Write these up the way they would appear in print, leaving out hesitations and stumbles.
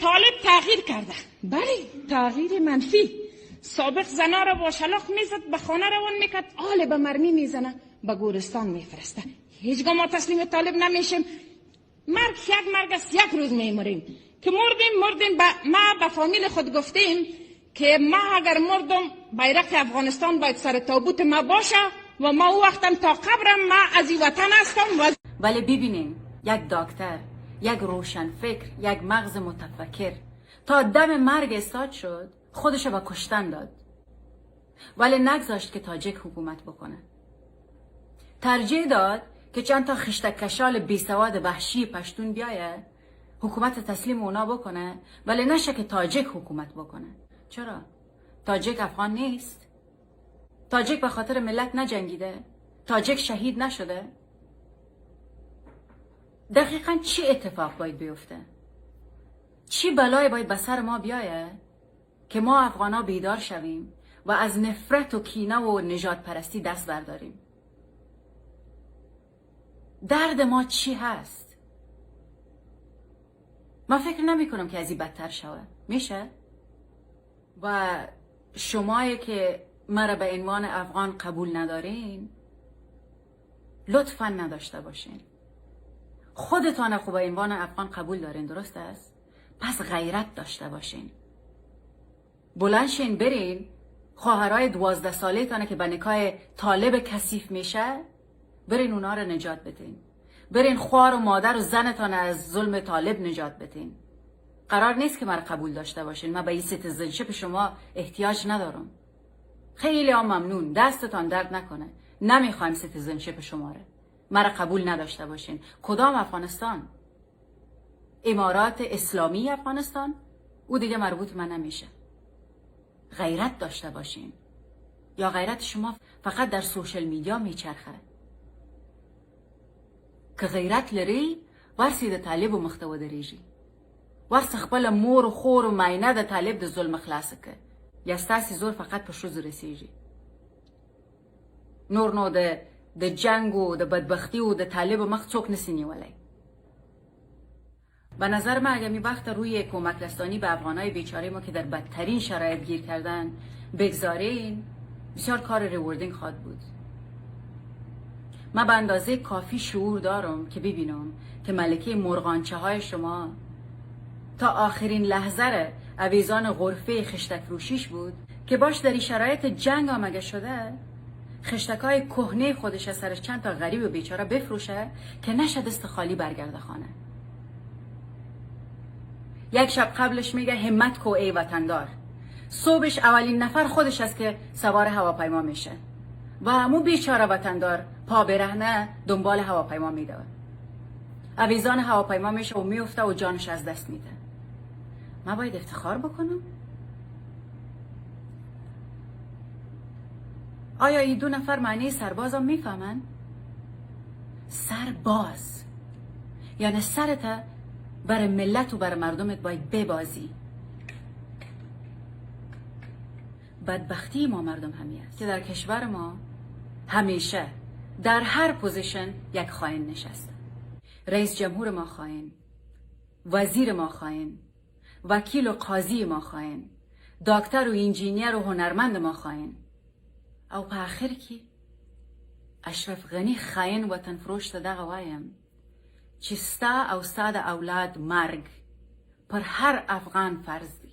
طالب تغییر کرده. بله، تغییر منفی. سابق زنا را با شلاق میزد، به خانه روان میکرد، آل به مرمی میزنه، به گورستان میفرسته. هیچگاه ما تسلیم طالب نمیشیم. مرگ یک مرگ است، یک روز میمریم. که مردیم مردیم. ما به فامیل خود گفتیم که ما اگر مردم بیرق افغانستان باید سر تابوت ما باشه و ما او وقتم تا قبرم ما از این وطن هستم. ولی ببینیم یک دکتر، یک روشن فکر، یک مغز متفکر تا دم مرگ استاد شد، خودش به کشتن داد، ولی نگذاشت که تاجک حکومت بکنه. ترجیح داد که چند تا خشتک کشال بیسواد وحشی پشتون بیایه حکومت تسلیم اونا بکنه، ولی نشه که تاجک حکومت بکنه. چرا؟ تاجک افغان نیست؟ تاجک به خاطر ملت نجنگیده؟ تاجک شهید نشده؟ دقیقا چی اتفاق باید بیفته؟ چی بلای باید به سر ما بیایه که ما افغانا بیدار شویم و از نفرت و کینه و نژاد پرستی دست برداریم؟ درد ما چی هست؟ ما فکر نمی کنم که از این بدتر شوه. میشه؟ و شمایی که مرا به عنوان افغان قبول ندارین، لطفا نداشته باشین. خودتان خوب به عنوان افغان قبول دارین، درست است؟ پس غیرت داشته باشین. بلند شین برین خواهرای 12 ساله تانه که به نکاح طالب کثیف میشه، برین اونا رو نجات بدین. برین خوار و مادر و زنتان از ظلم طالب نجات بدین. قرار نیست که مرا قبول داشته باشین. من به این citizenship شما احتیاج ندارم. خیلی هم ممنون، دستتان درد نکنه. نمیخوایم citizenship شما رو. مرا قبول نداشته باشین. کدام افغانستان؟ امارات اسلامی افغانستان؟ او دیگه مربوط من نمیشه. غیرت داشته باشین. یا غیرت شما فقط در social media میچرخه؟ که غیرت لري ورسي د طالب مخته ودرېږي، ورسه خپله مور و خور و ماینه د طالب د ظلم خلاصه که. یا ستاسې زور فقط په ښځو رسیږي؟ نور نو د جنگ و د بدبختی و د طالب مخ څوک نسی نیولی. به نظر من اگر می وقت روی کمک رسانی به افغانای بیچاره ما که در بدترین شرایط گیر کردن بگذارین، بسیار کار rewarding خواد بود. من به اندازه کافی شعور دارم که ببینم که ملکه مرغانچه های شما تا آخرین لحظه اویزان غرفه خشتک فروشیش بود که باش در این شرایط جنگ آمگه شده خشتک های کهنه خودش از سرش چند تا غریب و بیچاره بفروشه که نشه دست خالی برگرده خانه. یک شب قبلش میگه همت کو ای وطندار. صبحش اولین نفر خودش است که سوار هواپیما میشه و همون بیچاره وطندار پا برهنه دنبال هواپیما میدوه. اویزان هواپیما میشه و میفته و جانش از دست میده. من باید افتخار بکنم؟ آیا این دو نفر معنی سربازم میفهمن؟ سرباز یعنی سرت بر ملت و بر مردمت باید ببازی. بدبختی ما مردم همی است که در کشور ما همیشه در هر position یک خائن نشسته. رئیس جمهور ما خائن، وزیر ما خائن، وکیل و قاضی ما خائن، دکتر و انجینیر و هنرمند ما خائن. او په آخر کې اشرف غنی خائن وطن فروش ته دغه وایم چې ستا او ستا د اولاد مرګ پر هر افغان فرض دی.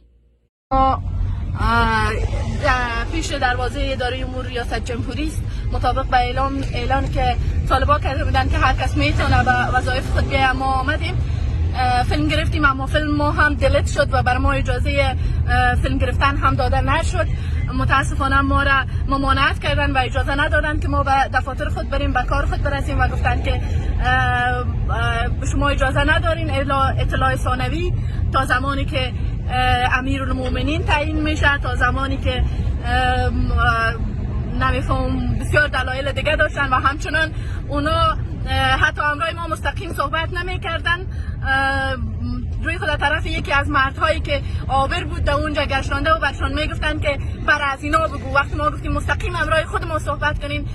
پیش دروازه اداره امور ریاست جمهوری است. مطابق به اعلان که طالبا کرده بودن که هر کس میتونه به وظایف خود بیاید، ما آمدیم فیلم گرفتیم، اما فیلم ما هم delete شد و بر ما اجازه فیلم گرفتن هم داده نشد. متاسفانه ما را ممانعت کردن و اجازه ندادن که ما به دفاتر خود بریم، به کار خود برسیم و گفتن که شما اجازه ندارین اطلاع ثانوی تا زمانی که امیرالمومنین تعیین میشه، تا زمانی که نمیفهم بسیار دلایل دیگه داشتن و همچنان اونا حتی همراه ما مستقیم صحبت نمیکردن. روی خود طرف یکی از مردهایی که آبر بود در اونجا گشتانده و برشان میگفتن که بر از اینا بگو. وقتی ما گفتیم مستقیم همراه خود ما صحبت کنین،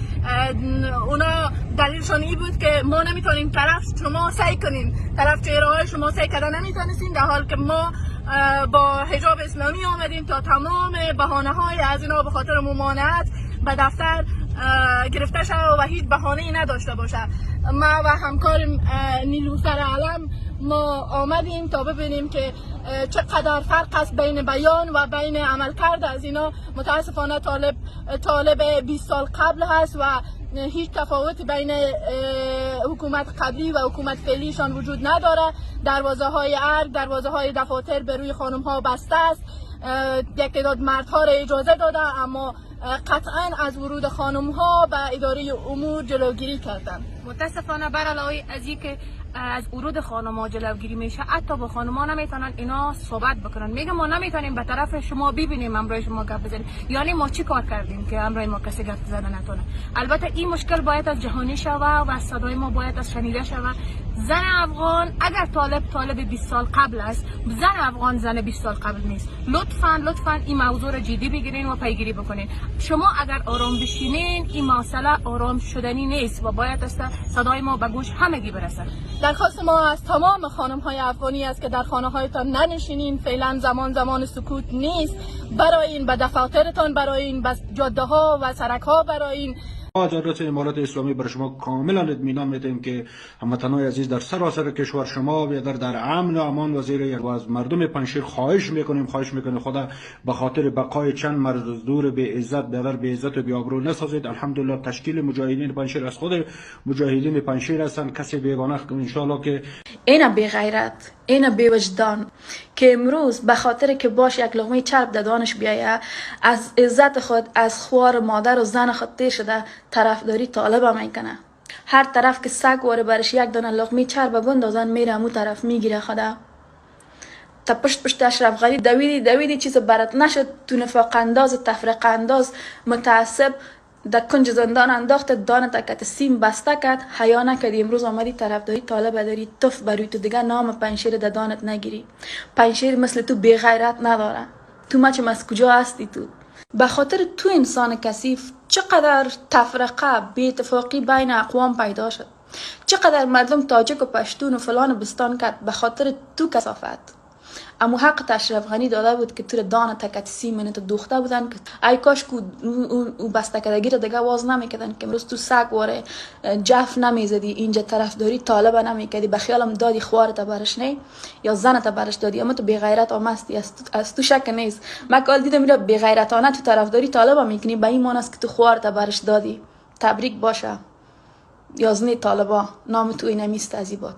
اونا دلیلشان ای بود که ما نمیتونیم طرف شما سعی کنیم، طرف چهره های شما سعی کردن نمیتونستیم، در حال که ما با حجاب اسلامی آمدیم تا تمام بهانه های از اینا به خاطر ممانعت به دفتر گرفته شود و هیچ بهانه‌ای نداشته باشه. ما و همکارم نیلوفر علم ما آمدیم تا ببینیم که چقدر فرق است بین بیان و بین عملکرد از اینا. متاسفانه طالب 20 سال قبل هست و هیچ تفاوتی بین حکومت قبلی و حکومت فعلیشان وجود نداره. دروازه های ارگ، دروازه های دفاتر به روی خانم ها بسته است. یک تعداد مردها را اجازه داده، اما قطعا از ورود خانم ها به اداره امور جلوگیری کردند. متاسفانه بر علاوه از اینکه از ورود خانم ها جلوگیری میشه، حتی با خانم ها نمیتونن اینا صحبت بکنن. میگه ما نمیتونیم به طرف شما ببینیم، همراه شما گپ بزنیم. یعنی ما چی کار کردیم که همراه ما کسی گپ زدن نتونه؟ البته این مشکل باید از جهانی شوه و صدای ما باید از شنیده شوه. زن افغان اگر طالب 20 سال قبل است، زن افغان زن 20 سال قبل نیست. لطفاً این موضوع را جدی بگیرین و پیگیری بکنین. شما اگر آرام بشینین این مسئله آرام شدنی نیست و باید است صدای ما به گوش همگی برسد. درخواست ما از تمام خانم های افغانی است که در خانه هایتان ننشینین. فعلا زمان سکوت نیست. برای این به دفاترتان، برای این به جاده ها و سرک ها، برای این ما از آدرس امارت اسلامی بر شما کاملا اطمینان میدهیم که هموطنان عزیز در سراسر کشور شما در امن و امان و زیر و از مردم پنجشیر خواهش میکنیم خدا به خاطر بقای چند مزدور به عزت در به عزت و بی‌آبرو نسازید. الحمدلله تشکیل مجاهدین پنجشیر از خود مجاهدین پنجشیر هستند، کسی بیگانه ان شاء الله که اینا بی غیرت، اینا بی وجدان که امروز به خاطر که باش یک لقمه چرب دادانش بیایه از عزت خود، از خوار مادر و زن خود تیر شده طرفداری طالب هم میکنه. هر طرف که سگ واره برش یک دانه لقمه چرب بندازن میره امو طرف میگیره. خدا تا پشت پشت اشرف غنی دویدی چیز برات نشد. تو نفاق انداز، تفرقه انداز، متعصب در کنج زندان انداخت، دانه تکت سیم بسته کرد، حیا نکردی. امروز آمدی طرفداری طالب داری، تف بروی تو دیگه نام پنجشیر در دانت نگیری. پنجشیر مثل تو بی غیرت نداره. تو مچم از کجا هستی تو؟ به خاطر تو انسان کثیف چقدر تفرقه، بی اتفاقی بین اقوام پیدا شد. چقدر مردم تاجک و پشتون و فلان و بستان کرد به خاطر تو کثافت. اما حق اشرف غنی داده بود که تو را دانه تکت سیم تو دوخته بودن که ای کاش کو او بسته را دیگه واز نمیکردن که امروز تو سگ واره جف نمیزدی، اینجا طرفداری طالب نمیکردی. به خیالم دادی خوارت برش نه یا زنت برش دادی، اما تو بی غیرت آمستی، از تو شک نیست. من کال دیدم میرا بی غیرتانه تو طرفداری طالب میکنی، به این معنی است که تو خوارت برش دادی. تبریک باشه یازنی طالبا، نام تو اینمیست از این باد.